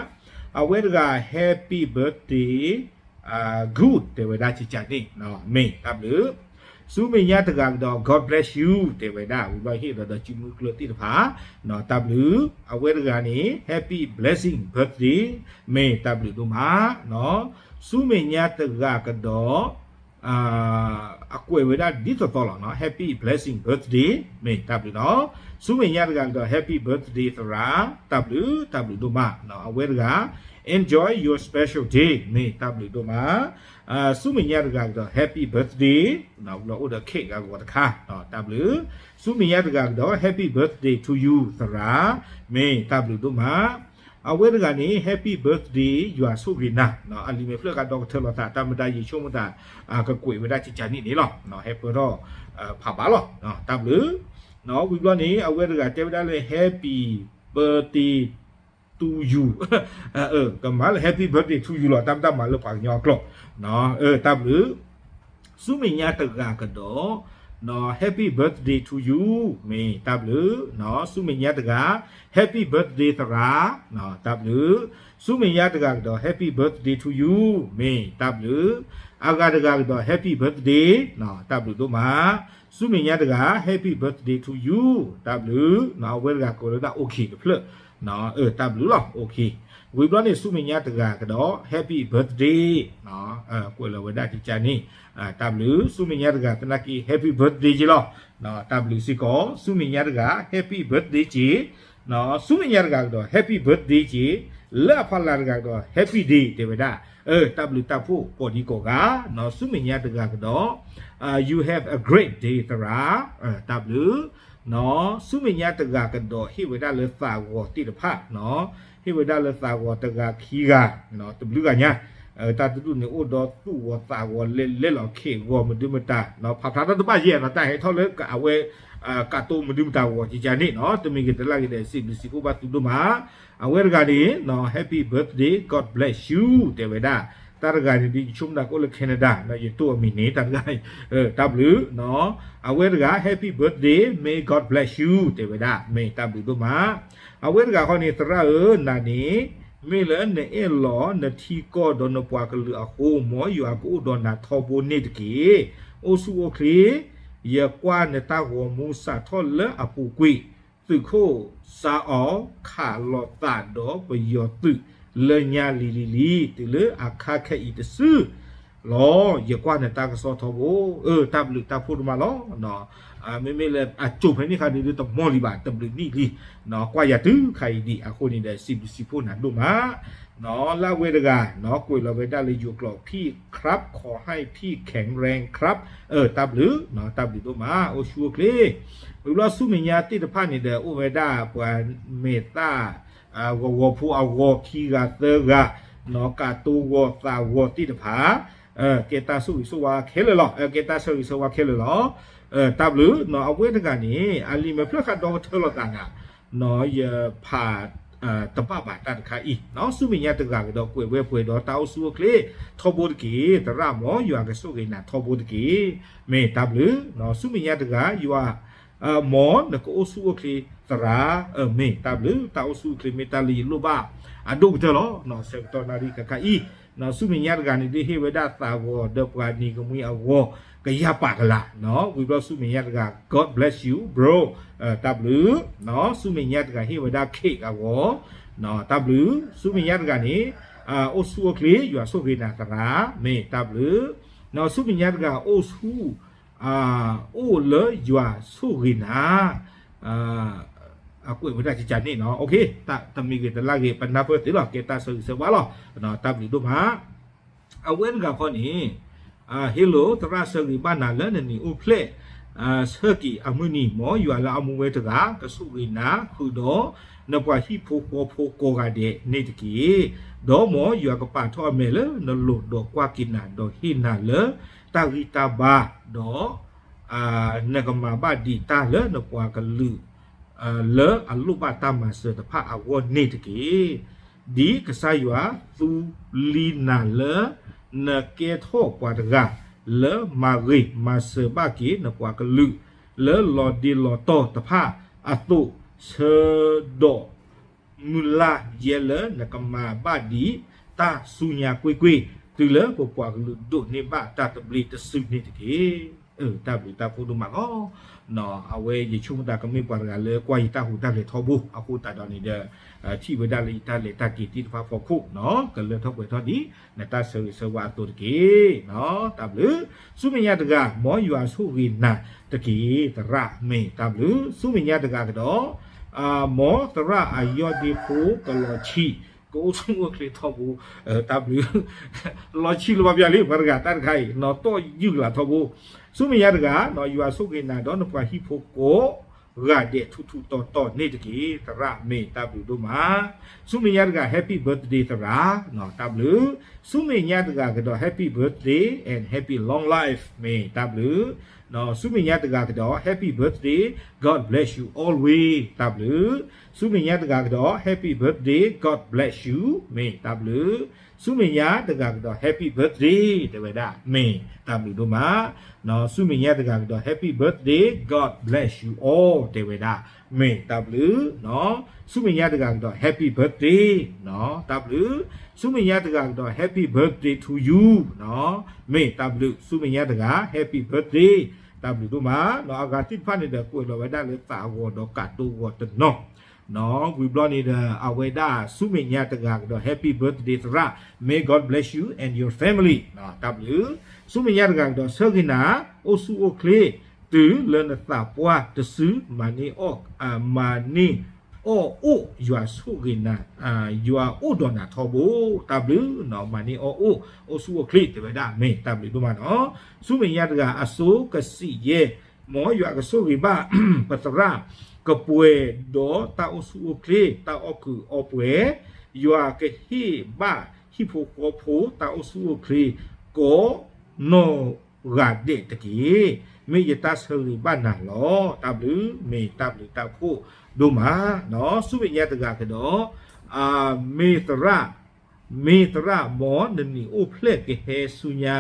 အဝဲတဂၤ Happy birthday, good တဲဝဲဒၣ်ကကန့ၣ်, မ့ၢ်တၢ်ဘျုး, ဆူမဲာ်ညါတဂၤကဒီး God bless you တဲဝဲဒၣ် ဝံၤဘျီဟ့ၣ်ဒီးဒီးစုမုၢ်ကျၢၢ်သ့ၣ်တဖၣ်, တၢ်ဘျုး, အဝဲတဂၤန့ၣ် Happy blessing birthday, မ့ၢ်တၢ်ဘျုးဒိၣ်မး, ဆူမဲာ်ညါတဂၤကဒီး အကွဲးဝဲဒၣ်ဒ်သိးသိးလီၤ, Happy blessing birthday, မ့ၢ်တၢ်ဘျုးလီၤ, ဆူမဲာ်ညါတဂၤကဒီး Happy birthday သရၣ်, တၢ်ဘျုး, တၢ်ဘျုးဒိၣ်မး, အဝဲတဂၤ Enjoy your special day, မ့ၢ်တၢ်ဘျုးဒိၣ်မး, ဆူမဲာ်ညါတဂၤကဒီး Happy birthday, ဘျီအိၣ်ဒီး cake အဂီၤတခါ, တၢ်ဘျုး, ဆူမဲာ်ညါတဂၤကဒီး Happy birthday to you သရၣ်, မ့ၢ်တၢ်ဘျုးဒိၣ်မး, အဝဲတဂၤန့ၣ် Happy birthday ယွၤဆိၣ်ဂ့ၤနၤ, အလံာ်မဲာ်ဖျၢၣ်ဃးဒီကထၢလီၤသး တၢ်မတၤယံာ်ဆိကမိၣ်သး ကကွဲးဝဲဒၣ်ကကန့ၣ်န့ၣ်လီၤ, ဟဲပၢၢ်ထီၣ်ဖးဘၣ်လီၤ, တၢ်ဘျုး, ဝံၤဘျီန့ၣ် အဝဲတဂၤတဲဝဲဒၣ်လၢ Happy birthday to you, ကမၤလၢ Happy birthday to you လီၤ, တၢ်မတၤမၤလၢပှၤကညီအကျိာ်, တၢ်ဘျုး, ဆူမဲာ်ညါတဂၤကဒီး Happy birthday to you, မ့ၢ်တၢ်ဘျုး, ဆူမဲာ်ညါတဂၤ Happy birthday သရၣ်, တၢ်ဘျုး, ဆူမဲာ်ညါတဂၤကဒီး Happy birthday to you, မ့ၢ်တၢ်ဘျုး, အဂၤတဂၤကဒီး Happy birthday, တၢ်ဘျုးဒိၣ်မး, ဆူမဲာ်ညါတဂၤ Happy birthday to you, တၢ်ဘျုး, အဝဲတဂၤကွဲးလီၤဝဲဒၣ် okay တဖျၢၣ်, တၢ်ဘျုးလီၤ, okay, ဝံၤဘျီန့ၣ် ဆူမဲာ်ညါတဂၤကဒီး Happy birthday, ကွဲးလီၤဝဲဒၣ်ကကန့ၣ်, တၢ်ဘျုး, ဆူမဲာ်ညါတဂၤသနာ်က့ Happy birthday က့လီၤ, တၢ်ဘျုးစ့ၢ်ကီး, ဆူမဲာ်ညါတဂၤ Happy birthday က့, ဆူမဲာ်ညါတဂၤကဒီး Happy birthday က့, လၢအဖီလာ်တဂၤကဒီး Happy day တဲဝဲဒၣ်, တၢ်ဘျုးတၢ်ဖှိၣ်ကိးဒံကိးဂၤ, ဆူမဲာ်ညါတဂၤကဒီး You have a great day သရၣ်, တၢ်ဘျုး, ဆူမဲာ်ညါတဂၤကဒီး ဟ့ၣ်ဝဲဒၣ်လၢသးဂီၤသ့ၣ်တဖၣ်, ဟ့ၣ်ဝဲဒၣ်လၢသးဂီၤတဂၤခံဂၤ, တဘျုးဂၤညါ, တၢ်တဒူၣ်န့ၣ်အိၣ်ဒီးသူၣ်ဂီၤသးဂီၤလဲၤလဲၤလီၤခ့ဂီၤမဒုမတၤ, ဖးဖျါထီၣ်တဘၣ်ယဲၢ်နီၤ တၢ်ဟဲထီၣ်လၢအဝဲ ကးတိၤမဒုမတၤဂီၤကကန့ၣ်နီၤ, တမ့ၢ်ဂ့ၤတလၢ်ဂ့ၤဒီး စံးဘျုးစံးဖှိၣ်ဘၣ်သုဒိၣ်မး, အဝဲတဂၤန့ၣ် Happy birthday, God bless you တဲဝဲဒၣ်, တၢ်တဂၤန့ၣ်ဒ်ယဆိကမိၣ်တၢ်ကအိၣ်လၢ Canada နီၤ, ယတိၢ်အမံၤန့ၣ် တၢ်တဂၤ, တၢ်ဘျုး, အဝဲတဂၤ Happy birthday, may God bless you တဲဝဲဒၣ်, မ့ၢ်တၢ်ဘျုးဒိၣ်မး, အဝဲတဂၤဃီန့ၣ် သရၣ်ဧၢ နၤန့ၣ် မ့ၢ်လၢနအဲၣ်လီၤနထံကီၢ်ဒီးနပှၤကလုာ်အဃိ မ်ယွၤကအိၣ်ဒီးနၤထီဘိန့ၣ်တက့ၢ်. အိၣ်ဆူၣ်အိၣ်ချ့, ယကွၢ်နတၢ်ဂီၤမူစးထီၣ်လၢအပူၤကွံာ်, သုးခိၣ်စါအီၤ ခးလီၤသးဒီးပယီၤသုးလၢညါလံၤလံၤလံၤ တုၤလၢအခါခဲအံၤတစုလီၤ. ယကွၢ်နတၢ်ကစီၣ်ထီဘိ, အၢ တၢ်ဘျုးတၢ်ဖှိၣ်ဒိၣ်မးလီၤ. မ့မ့ၢ်လၢအကၠိဖဲန့ၣ်ခါန့ၣ်ဒုးတမီၢ်လံဘၣ်, တဘျုးနံၣ်လံ, ကွၢ်ယၤတုၤခါအံၤဒံးအဃိန့ၣ်ဒီး စံးဘျုးစံးဖှိၣ်နၤဒိၣ်မး, လၢအဝဲတဂၤ ကွဲးလီၤဝဲဒၣ်လၢယိၤကျိာ် ဖံၣ် ครับ ขอให้พี่แข็งแรงครับ, တၢ်ဘျုး, တၢ်ဘျုးဒိၣ်မး အိၣ်ဆူၣ်အိၣ်ချ့, ဝံၤဘျီဆူမဲာ်ညါသ့ၣ်တဖၣ်န့ၣ်ဒီး အိၣ်ဝဲဒၣ်ပှၤမဲာ်သၣ် ဂီၤဂီၤဖိအဂီၤခံဂၤသၢဂၤ, ကးတိၤဂီၤသးဂီၤသ့ၣ်တဖၣ်, ကဲတၢ်ဆိၣ်ဂ့ၤဆိၣ်ဝါခဲလၢာ်လီၤ, ကဲတၢ်ဆိၣ်ဂ့ၤဆိၣ်ဝါခဲလၢာ်လီၤ. တၢ်ဘျုး, အဝဲတဂၤန့ၣ် အလံာ်မဲာ်ဖျၢၣ်ဃးဒီကထၢလီၤသးနၤ, ယဖးတဘၣ်ဘၣ်တၢ်တခါအံၤ, ဆူမဲာ်ညါတဂၤကဒီးကွဲးဝဲပှဲၤဒီးတၢ်အိၣ်ဆူၣ်အိၣ်ချ့ ထီဘိတက့ၢ်, သရၣ်မ်ယွၤကဆိၣ်ဂ့ၤနၤထီဘိတက့ၢ်, မ့ၢ်တၢ်ဘျုး, ဆူမဲာ်ညါတဂၤ ယွၤ မ်နကအိၣ်ဆူၣ်အိၣ်ချ့သရၣ်, မ့ၢ်တၢ်ဘျုး, တၢ်အိၣ်ဆူၣ်အိၣ်ချ့မ့ၢ်တၢ်လၢယလိၣ်ဘၣ်အဒိၣ်ကတၢၢ်လီၤ. ဆၢကတီၢ်နၣ်ရံၣ်ခါခါအံၤ, ဆူမဲာ်ညါတဂၤန့ၣ်ဒုးဟ့ၣ်ဝဲဒၣ်သးဂီၤဒီးပှၤနံၤကမှံအဂီၤကယၤပာ်ကလာ်, ဝံၤဘျီဆူမဲာ်ညါတဂၤ God bless you bro, တၢ်ဘျုး, ဆူမဲာ်ညါတဂၤဟ့ၣ်ဝဲဒၣ် cake အဂီၤ, တၢ်ဘျုး, ဆူမဲာ်ညါတဂၤန့ၣ် အိၣ်ဆူၣ်အိၣ်ချ့ ယွၤဆိၣ်ဂ့ၤနၤသရၣ် မ့ၢ်တၢ်ဘျုး, ဆူမဲာ်ညါတဂၤအိၣ်ဆူၣ် အိၣ်လၢယွၤဆိၣ်ဂ့ၤနၤ အကွဲးဝဲဒၣ်ကကန့ၣ်နီၤ, တမံၤဂ့ၤတလါဂ့ၤ ပနၢ်ပၢၢ်သ့လီၤ ကဲတၢ်ဆၢဂ့ၤဆၢဝါလီၤ, တၢ်ဘျုးဒိၣ်မး. အဝဲတဂၤခီန့ၣ် Hello သရၣ်ဆၢဂ့ၤဘၣ်နၤလၢနနံၤအိၣ်ဖျဲၣ် ဆၢက့ၤအမုၢ်နံၤ မ်ယွၤလၢအမူဝဲတဂၤ ကဆိၣ်ဂ့ၤနၤ ဃုာ်ဒီး နပှၤဟံၣ်ဖိဃီဖိကိးဂၤဒဲးန့ၣ်တက့ၢ်. ဒီးမ်ယွၤကပာ်ထီၣ်အမဲာ်လၢနလိၤ ဒီးကွၢ်က့ၤနၤ ဒီးဟ့ၣ်နၤလၢတၢ်ဂံၢ်တၢ်ဘါ ဒီး နကမၤဘၣ်ဒံးတၢ်လၢနပှၤကလုာ် လၢအလိၣ်ဘၣ်တၢ်မၤစၢၤတဖၣ်အဂီၢ်န့ၣ်တက့ၢ်. ဒ်ကစၢ်ယွၤသူလံနၤလၢ နကဲထီၣ်ပှၤတဂၤ လၢမၤဂ့ၤမၤစၢၤဘၣ်က့ၤနပှၤကလုာ် လၢလီၤဒ့လီၤတီၢ်တဖၣ်အသိး, ဆၢဒီး မုၢ်လၢ်ယဲလၢနကမၤဘၣ်ဒံး တၢ်ဆူညါကွ့ၢ်ကွ့ၢ် တုၤလၢပပှၤကလုာ်ဒိးန့ၢ်ဘၣ်တၢ်သဘျ့တစုန့ၣ်တက့ၢ်. တၢ်ဘျုးတၢ်ဖှိၣ်ဒိၣ်မးလီၤ. အဝဲယဆိကမိၣ်သးကမ့ၢ်ပှၤတဂၤလၢကွၢ်ယတၢ်ဟူးတၢ်ဂဲၤထီဘိ အဃိသတးဒီးန့ၣ်ဒီး ထံၣ်ဝဲဒၣ်လၢယတၢ်လဲၤတၢ်က့ၤသ့ၣ်တဖၣ်ဖီခိၣ်နီၤ ကလၢထီၣ်ပှဲၤထီၣ်ဒ် နတၢ်ဆၢဂ့ၤဆၢဝါအသိးတက့ၢ်. တၢ်ဘျုး ဆူမဲာ်ညါတဂၤ မ်ယွၤဆိၣ်ဂ့ၤနၤတက့ၢ် သရၣ် မ့ၢ်တၢ်ဘျုး ဆူမဲာ်ညါတဂၤကဒီး မ်သရၣ်အယီၢ်ဒ့ဖိကလီၤဆံး ကအိၣ်ဆူၣ်အိၣ်ချ့ထီဘိ တၢ်ဘျုး လီၤဆံးလၢၤဘၣ်ပျၢ်လံ ပှၤတဂၤတၢ်တခါအံၤ နီၢ်တီၢ်ယုၢ်ကလာ်ထီဘိ ဆူမဲာ်ညါတဂၤ ယွၤဆိၣ်ဂ့ၤနၤဒီးနပှၤဟံၣ်ဖိကိးဂၤဒဲးထူထူတီတီန့ၣ်တက့ၢ် သရၣ် မ့ၢ်တၢ်ဘျုးဒိၣ်မး. ဆူမဲာ်ညါတဂၤ Happy birthday သရၣ် တၢ်ဘျုး ဆူမဲာ်ညါတဂၤကဒီး Happy birthday and happy long life မ့ၢ်တၢ်ဘျုး ဆူမဲာ်ညါတဂၤကဒီး Happy birthday, God bless you always တၢ်ဘျုး ဆူမဲာ်ညါတဂၤကဒီး Happy birthday, God bless you မ့ၢ်တၢ်ဘျုး ဆူမဲာ်ညါတဂၤကဒီး Happy birthday တဲဝဲဒၣ် မ့ၢ်တၢ်ဘျုးဒိၣ်မး ဆူမဲာ်ညါတဂၤကဒီး Happy birthday, God bless you all တဲဝဲဒၣ် မ့ၢ်တၢ်ဘျုး ဆူမဲာ်ညါတဂၤကဒီး Happy birthday တၢ်ဘျုး ဆူမဲာ်ညါတဂၤကဒီး Happy birthday to you မ့ၢ်တၢ်ဘျုး ဆူမဲာ်ညါတဂၤ Happy birthday တၢ်ဘျုးဒိၣ်မး အဂၤသ့ၣ်တဖၣ်န့ၣ်ဒီး ကွဲးလီၤဝဲဒၣ်လၢသးအဂီၤဒီးကးတိၢ်ဂီၤတနီၤ ဝံၤဘျီန့ၣ်ဒီး အဝဲဒၣ်ဆူမဲာ်ညါတဂၤကဒီး Happy birthday သရၣ် May God bless you and your family တၢ်ဘျုး ဆူမဲာ်ညါတဂၤကဒီး ဆၢဂ့ၤနၤ အိၣ်ဆူၣ်အိၣ်ချ့ တုၤလၢနသးပှၢ်တစု မၤန့ၢ်အီၣ် မၤန့ၢ်အီၣ်အိၣ် ယွၤဆိၣ်ဂ့ၤနၤ ယွၤအိၣ်ဒီးနၤထီဘိ တၢ်ဘျုးနီၤ မၤန့ၢ်အီၣ်အိၣ် အိၣ်ဆူၣ်အိၣ်ချ့ တဲဝဲဒၣ် မ့ၢ်တၢ်ဘျုးဒိၣ်မးနီၤ ဆူမဲာ်ညါတဂၤ အစိကစံးယဲၢ် မ်ယွၤကဆိၣ်ဂ့ၤဘၣ် ပသရၣ် ကပှဲၤဒီးတၢ်အိၣ်ဆူၣ်အိၣ်ချ့ တၢ်အီၣ်ကုးအီပှဲၤ ယွၤကဟ့ၣ်ဘၣ်ဟံၣ်ဖိဃီဖိ တၢ်အိၣ်ဆူၣ်အိၣ်ချ့ ကိးနီၢ်ဂၤဒဲးတက့ၢ်. မ့ၢ်ယတၢ်ဆၢဂ့ၤဘၣ်နၤလီၤ. တၢ်ဘျုး မ့ၢ်တၢ်ဘျုးတၢ်ဖှိၣ်ဒိၣ်မးနီၤ ဆူမဲာ်ညါတဂၤကဒီး မ့ၢ်သရၣ် မ့ၢ်သရၣ် မ်နနံၤအိၣ်ဖျဲၣ်ကဟဲဆူညါ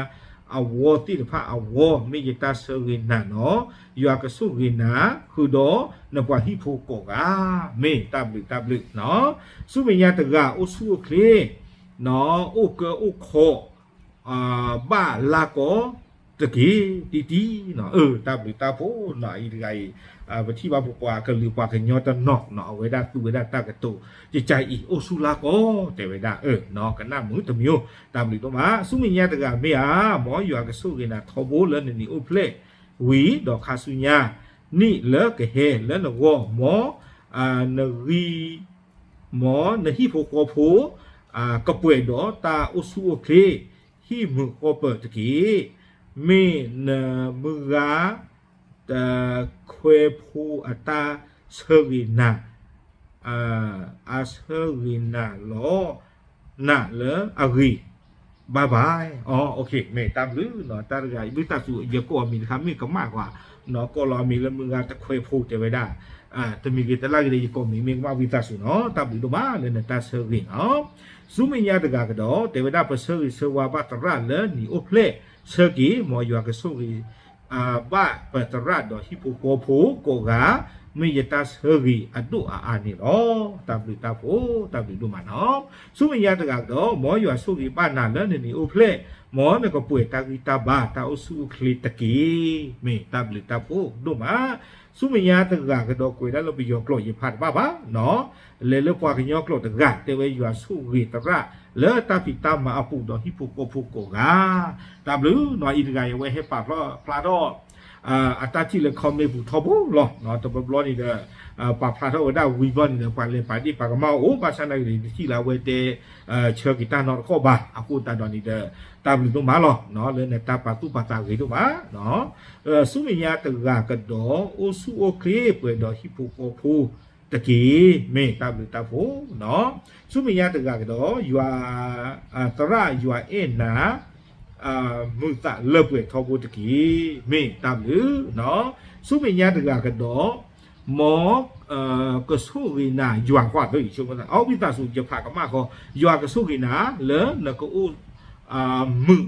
အဝီသ့ၣ်တဖၣ်အဂီၢ် မ့ၢ်ယတၢ်ဆၢဂ့ၤနၤနီၤ ယွၤကဆိၣ်ဂ့ၤနၤ ဃုာ်ဒီးနပှၤဟံၣ်ဖိကိးဂၤ မ့ၢ်တၢ်ဘျုးတၢ်ဘျုးနီၤ ဆူမဲာ်ညါတဂၤအိၣ်ဆူၣ်အိၣ်ချ့ နီၤ အိၣ်ကၢအိၣ်ခီ ဘၣ်လါကီတက့ၢ် တံၢ်တံၢ်နီၤ အၢ တၢ်ဘျုးတၢ်ဖှိၣ်နီၤ အံၤတဂၤအံၤ ပထံၣ်ဘၣ်ပပှၤကလုာ်ပှၤကညီတနီၤနီၤ အဝဲဒၣ်သူဝဲဒၣ်တၢ်ကတိၤ ကကါအံၤ အိၣ်ဆူၣ်လါကီ တဲဝဲဒၣ် အၢ နီၤ ကနၣ်မုာ်တမံၤ တၢ်ဘျုးဒိၣ်မး ဆူမဲာ်ညါတဂၤမ့ၢ်ဧါ မ်ယွၤကဆိၣ်ဂ့ၤနၤထီဘိလၢနနံၤအိၣ်ဖျဲၣ်ဝံၤ ဒီးခါဆူညါ နံၣ်လၢကဟဲလၢနဂီၢ် မ်နဂံၢ် မ်နဟံၣ်ဖိဃီဖိ ကပှဲၤဒီးတၢ်အိၣ်ဆူၣ်အိၣ်ချ့ ဟံၣ်မုာ်ဃီပၢၤတက့ၢ်. မ့ၢ်နမုၢ်ဂၤ တခွဲးဖိအတၢ်ဆၢဂ့ၤနၤ အဆၢဂ့ၤနၤလီၤ နၤလၢအဂ့ၤ bye bye အ မ့ၢ်တၢ်ဘျုးနီၤ တၢ်တဂၤ ဝံသးစူၤ ယကိးအမံၤတခါမ့ၢ်ကမၣ်ကွၢ်နီၤ ကိးလီၤအမံၤလၢမုၢ်ဂၤတခွဲးဖိတဲဝဲဒၣ် တမံၤဂ့ၤတလါဂ့ၤဒီး ယကိးမံၤမ့ၢ်ကမၣ်ဝံသးစူၤနီၤ တၢ်ဘျုးဒိၣ်မးလၢနတၢ်ဆၢဂ့ၤနီၤ ဆူမဲာ်ညါတဂၤကဒီး တဲဝဲဒၣ်ပဆၢဂ့ၤဆၢဝါဘၣ်သရၣ်လၢနံၤအိၣ်ဖျဲၣ် ဆၢက့ၤ မ်ယွၤကဆိၣ်ဂ့ၤ ဘၣ်ပသရၣ်ဒီးဟံၣ်ဖိဃီဖိကိးဂၤ မ့ၢ်ယတၢ်ဆၢဂ့ၤအဒိၣ်အအါန့ၣ်လီၤ. တၢ်ဘျုးတၢ်ဖှိၣ် တၢ်ဘျုးဒိၣ်မးနီၤ ဆူမဲာ်ညါတဂၤကဒီး မ်ယွၤဆိၣ်ဂ့ၤဘၣ်နၤလၢနနံၤအိၣ်ဖျဲၣ် မ်နကပှဲၤတၢ်ဂံၢ်တၢ်ဘါတၢ်အိၣ်ဆူၣ်အိၣ်ချ့တက့ၢ်. မ့ၢ်တၢ်ဘျုးတၢ်ဖှိၣ်ဒိၣ်မး ဆူမဲာ်ညါတဂၤကဒီးကွဲးဒၣ်လၢပယီၤကျိာ်ယဖးတဘၣ်ဘၣ်နီၤ လဲၤလၢပှၤကညီကျိာ်တဂၤ တဲဝဲယွၤဆိၣ်ဂ့ၤသရၣ် လၢတၢ်ဖံးတၢ်မၤအပူၤဒီးဟံၣ်ဖိဃီဖိကိးဂၤ, တၢ်ဘျုးနီၤ. အံၤတဂၤအဝဲဟဲပာ်ဖျါထီၣ် အတၢ်ထံၣ်လၢ comment ပူၤထီဘိလီၤ. တဘျီဘျီန့ၣ်ဒီး ပာ်ဖျါထီၣ်ဝဲဒၣ်ဝံၤဘျီန့ၣ်ဒီး ပှၤလဲၤပာ်ဒ့ၣ်ပာ်ကမၣ်အိၣ်, ဘၣ်ဆၣ်နာ်က့ဒီး တထံၣ်လၢအဝဲတဲ ဆၢက့ၤတၢ်နီတခီၣ်ဘၣ်. အဃိသတးဒီးန့ၣ်ဒီး တၢ်ဘျုးဒိၣ်မးလီၤ လၢနတၢ်ပာ်သူၣ်ပာ်သးဂ့ၤဒိၣ်မး. ဆူမဲာ်ညါတဂၤကဒီး အိၣ်ဆူၣ်အိၣ်ချ့ပှဲၤဒီးဟံၣ်ဖိဃီဖိတက့ၢ်. မ့ၢ်တၢ်ဘျုးတၢ်ဖှိၣ်. ဆူမဲာ်ညါတဂၤကဒီး ယွၤ သရၣ်ယွၤအဲၣ်နၤ မုာ်သးလၢပှဲၤထီဘိတက့ၢ်. မ့ၢ်တၢ်ဘျုး. ဆူမဲာ်ညါတဂၤကဒီး မ်ကဆိၣ်ဂ့ၤနၤ ယွၤကွၢ်သိအံၤ ဆိကမိၣ်သး အဝံသးစူၤ ယဖးကမၣ်ဃီ, ယွၤကဆိၣ်ဂ့ၤနၤ လၢနကအိၣ် မုာ်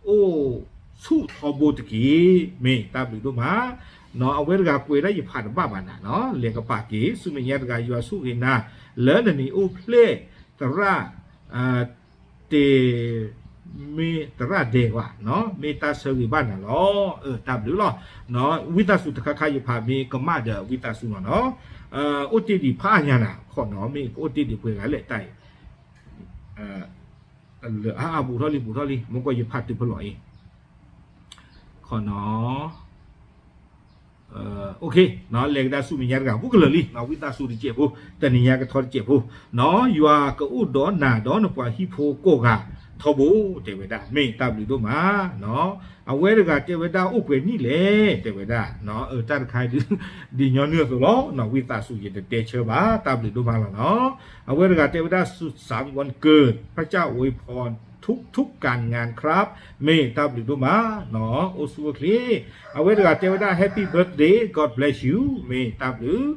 အိၣ်ဆူၣ်ထီဘိတက့ၢ်. မ့ၢ်တၢ်ဘျုးဒိၣ်မး. အဝဲတဂၤကွဲးဒၣ်ယဖးတဘၣ်ဘၣ်နၤ, လဲၤကပာ်က့ၤ. ဆူမဲာ်ညါတဂၤ ယွၤဆိၣ်ဂ့ၤနၤ လၢနမ့ၢ်အိၣ်ဖျဲၣ်သရၣ် တဲ မ့ၢ်သရၣ်ဒဲးဝဲ, မ့ၢ်တၢ်ဆၢဂ့ၤဘၣ်နၤလီၤ. တၢ်ဘျုးလီၤ. ဝံသးစူၤတခါခါ ယဖးမ့ၢ်ကမၣ်ဒီး ဝံသးစူၤလီၤနီၤ. အိၣ်တ့ၢ်ဒံးဖးညါနၤ ခီနီၤ, မ့ၢ်ကအိၣ်တ့ၢ်ဒံးပှဲၤဂၤလဲၣ်တၢ်အံၤ လၢအါအါ ဘူးထီၣ်လံ ဘူးထီၣ်လံ မ့ၢ်ကီၢ်ယဖးတုၤဖဲလီၤအံၤ ခီနီၤ. လဲၤကဒါဆူမဲာ်ညါတဂၤ ဘူးကလၢာ်လံ ဝံသးစူၤတစဲးဖိ, တနံၤညါကထီတစဲးဖိ, ယွၤကအိၣ်ဒီးနၤဒီးနပှၤဟံၣ်ဖိကိးဂၤထီဘိ တဲဝဲဒၣ် မ့ၢ်တၢ်ဘျုးဒိၣ်မး. အဝဲတဂၤတဲဝဲဒၣ်အိၣ်ပှဲၤနံၣ်လဲၣ် တဲဝဲဒၣ်, တၢ်တခါဒုး ဒ်ညီနုၢ်အသိးလီၤ. ဝံသးစူၤယတတဲဆၢဘၣ် တၢ်ဘျုးဒိၣ်မးလီၤနီၤ. အဝဲတဂၤတဲဝဲဒၣ် สุขสันต์วันเกิด พระเจ้าอวยพรทุกๆการงานครับ မ့ၢ်တၢ်ဘျုးဒိၣ်မးနီၤ အိၣ်ဆူၣ်အိၣ်ချ့. အဝဲတဂၤတဲဝဲဒၣ် Happy birthday, God bless you မ့ၢ်တၢ်ဘျုး.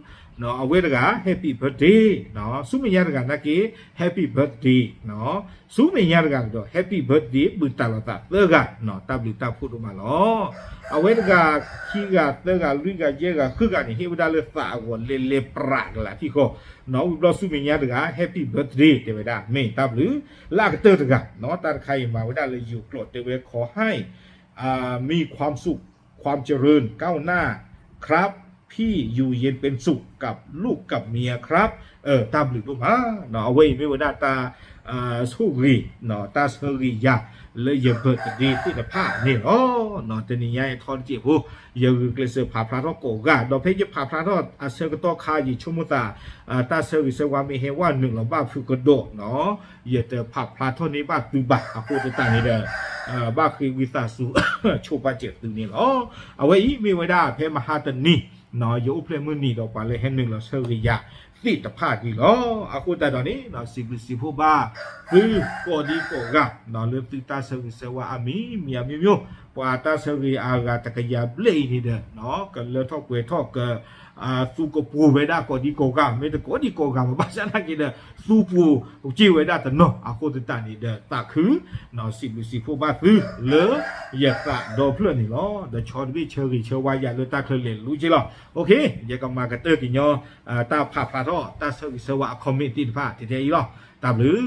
အဝဲတဂၤ Happy birthday နီၤ ဆူမဲာ်ညါတဂၤနာ်က့ Happy birthday နီၤ ဆူမဲာ်ညါတဂၤကဒီး Happy birthday ပုၢ်တၢ်လီၤသးသၢဂၤနီၤ တၢ်ဘျုးတၢ်ဖှိၣ်ဒိၣ်မးလီၤ. အဝဲတဂၤ ခံဂၤ သၢဂၤ လွံၢ်ဂၤ ယဲၢ်ဂၤ ဃုဂၤန့ၣ် ဟ့ၣ်ဝဲဒၣ်လၢသးအဂီၢ်လဲၤလဲၤပြးကလးထံၣ်ဃီနီၤ ဝံၤဘျီဆူမဲာ်ညါတဂၤ Happy birthday တဲဝဲဒၣ် မ့ၢ်တၢ်ဘျုး. လၢအကတၢၢ်တဂၤနီၤ တၢ်တခါအံၤမၤဝဲဒၣ်လၢယိၤကျိာ်တဲဝဲ ขอให้ มีความสุข ความเจริญก้าวหน้าครับ พี่อยู่เย็นเป็นสุขกับลูกกับเมียครับ တၢ်ဘျုးဒိၣ်မး. အဝဲအံၤမ့ၢ်ဝဲဒၣ်တၢ် ဆိၣ်ဂ့ၤ တၢ်ဆၢဂ့ၤယၤ လၢယ birthday သ့ၣ်တဖၣ်န့ၣ်လီၤ. တနံၤညါအံၤထီတစဲးဖိ ယဂုာ်ကျဲးစၢးဖးဖျါထီၣ်ကိးဂၤ ဒီးဖဲယဖးဖျါထီၣ်အဆၢကတီၢ်ခါ ယဆိကမိၣ်သး တၢ်ဆၢဂ့ၤဆၢဝါမ့ၢ်ဟဲဝဲနုာ်လီၤဘၣ်ဖုးကဒီးနီၤ ယတဖးဖျါထီၣ်န့ၢ်ဘၣ်သုဘၣ်. အဃိသတးန့ၣ်ဒီး ဘၣ်ဃ့ဝံသးစူၤ ဆိပာ်စၢၤသုန့ၣ်လီၤ. အဝဲအံၤမ့ၢ်ဝဲဒၣ်ဖဲမဟါတနံၤ ယအိၣ်ဖျဲၣ်မုၢ်နံၤဒီးပှၤလၢဟဲနုာ်လီၤဆၢဂ့ၤယၤသ့ၣ်တဖၣ်ဒ်လီၤ. အဃိသတးဒီးန့ၣ် စံးဘျုးစံးဖှိၣ်ဘၣ်သုကိးဒံကိးဂၤ လၢသုတၢ်ဆၢဂ့ၤဆၢဝါအါမံၤမံၤအမျိုးမျိုး ပှၤတၢ်ဆၢဂ့ၤအဂၤတကယၤဘျဲၣ်အံၤန့ၣ်ဒီး ကလၢထီၣ်ပှဲၤထီၣ်က သူကပှိၤဝဲဒၣ်ကိးဒံကိးဂၤ မ့ၢ်တကိးဒံကိးဂၤဘၣ် ဘၣ်ဆၣ်နာ်က့ဒီး သူပှိၤက့ၤဝဲဒၣ်တနီၤ အဃိသတးန့ၣ်ဒီး သးခု စံးဘျုးစံးဖှိၣ်ဘၣ်သုလၢယသးဒီဖျၢၣ်န့ၣ်လီၤ. ဒီးဆီတဘ့ၣ်ဆၢဂ့ၤဆၢဝါယၤလၢတၢ်ချၢလဲၤလူၤက့လီၤ. ယကမၤကတၢၢ်ကညီ တၢ်ဖးဖျါထီၣ် တၢ်ဆၢဂ့ၤဆၢဝါအ comment သ့ၣ်တဖၣ် ထဲထဲအံၤလီၤ. တၢ်ဘျုး